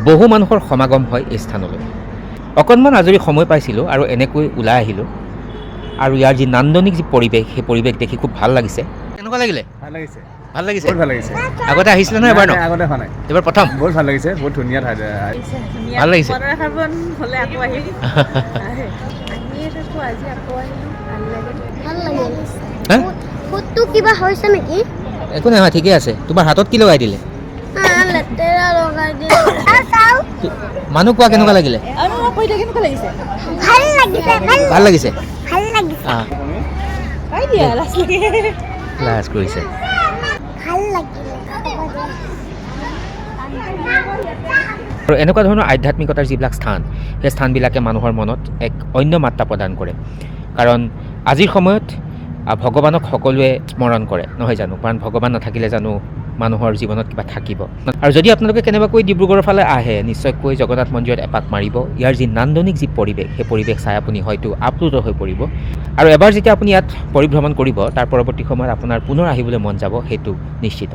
বহু মানুহৰ সমাগম হয় এই স্থানলৈ। অকণমান আজৰি সময় পাইছিলোঁ আৰু এনেকৈ ওলাই আহিলোঁ আৰু ইয়াৰ যি নান্দনিক যি পৰিৱেশ, সেই পৰিৱেশ দেখি খুব ভাল লাগিছে। কেনেকুৱা লাগিলে? ভাল লাগিছে। ভাল লাগিছে। বহুত ভাল লাগিছে। আগতে আহিছিলে নহয় এবাৰ ন? নাই, আগতে হোৱা নাই। এইবাৰ প্ৰথম। বহুত ভাল লাগিছে, বহুত ধুনীয়া ঠাই। ভাল লাগিছে। 15 পাৰ্বণ হ'লে আকৌ আহিম। আহিয়ে থাকোঁ, আজি আকৌ আহিলোঁ, ভাল লাগে। ভাল লাগিছে। হা? ফুটটো কিবা হৈছে নেকি? একো নহয়, ঠিকে আছে। তোমাৰ হাতত কি লগাই দিলে? লেতেৰা লগাই দিলে। চাওঁ। মানুহ কোৱা, কেনেকুৱা লাগিলে? আৰু কৈ দিয়া, কেনেকুৱা লাগিছে? ভাল লাগিছে, ভাল। ভাল লাগিছে। ভাল লাগিছে। কৈ দিয়া, লাজ লাগে। লাজ কৰিছে। ভাল লাগিলে। আৰু এনেকুৱা ধৰণৰ আধ্যাত্মিকতাৰ যিবিলাক স্থান, সেই স্থানবিলাকে মানুহৰ মনত এক অন্য মাত্ৰা প্ৰদান কৰে। কাৰণ আজিৰ সময়ত ভগৱানক সকলোৱে স্মৰণ কৰে, নহয় জানো? কাৰণ ভগৱান নাথাকিলে জানো মানুহৰ জীৱনত কিবা থাকিব? আৰু যদি আপোনালোকে কেনেবাকৈ ডিব্ৰুগড়ৰ ফালে আহে, নিশ্চয়কৈ জগন্নাথ মন্দিৰত এপাক মাৰিব। ইয়াৰ যি নান্দনিক যি পৰিৱেশ, সেই পৰিৱেশ চাই আপুনি হয়তো আপ্লুত হৈ পৰিব। আৰু এবাৰ যেতিয়া আপুনি ইয়াত পৰিভ্ৰমণ কৰিব, তাৰ পৰৱৰ্তী সময়ত আপোনাৰ পুনৰ আহিবলৈ মন যাব, সেইটো নিশ্চিত।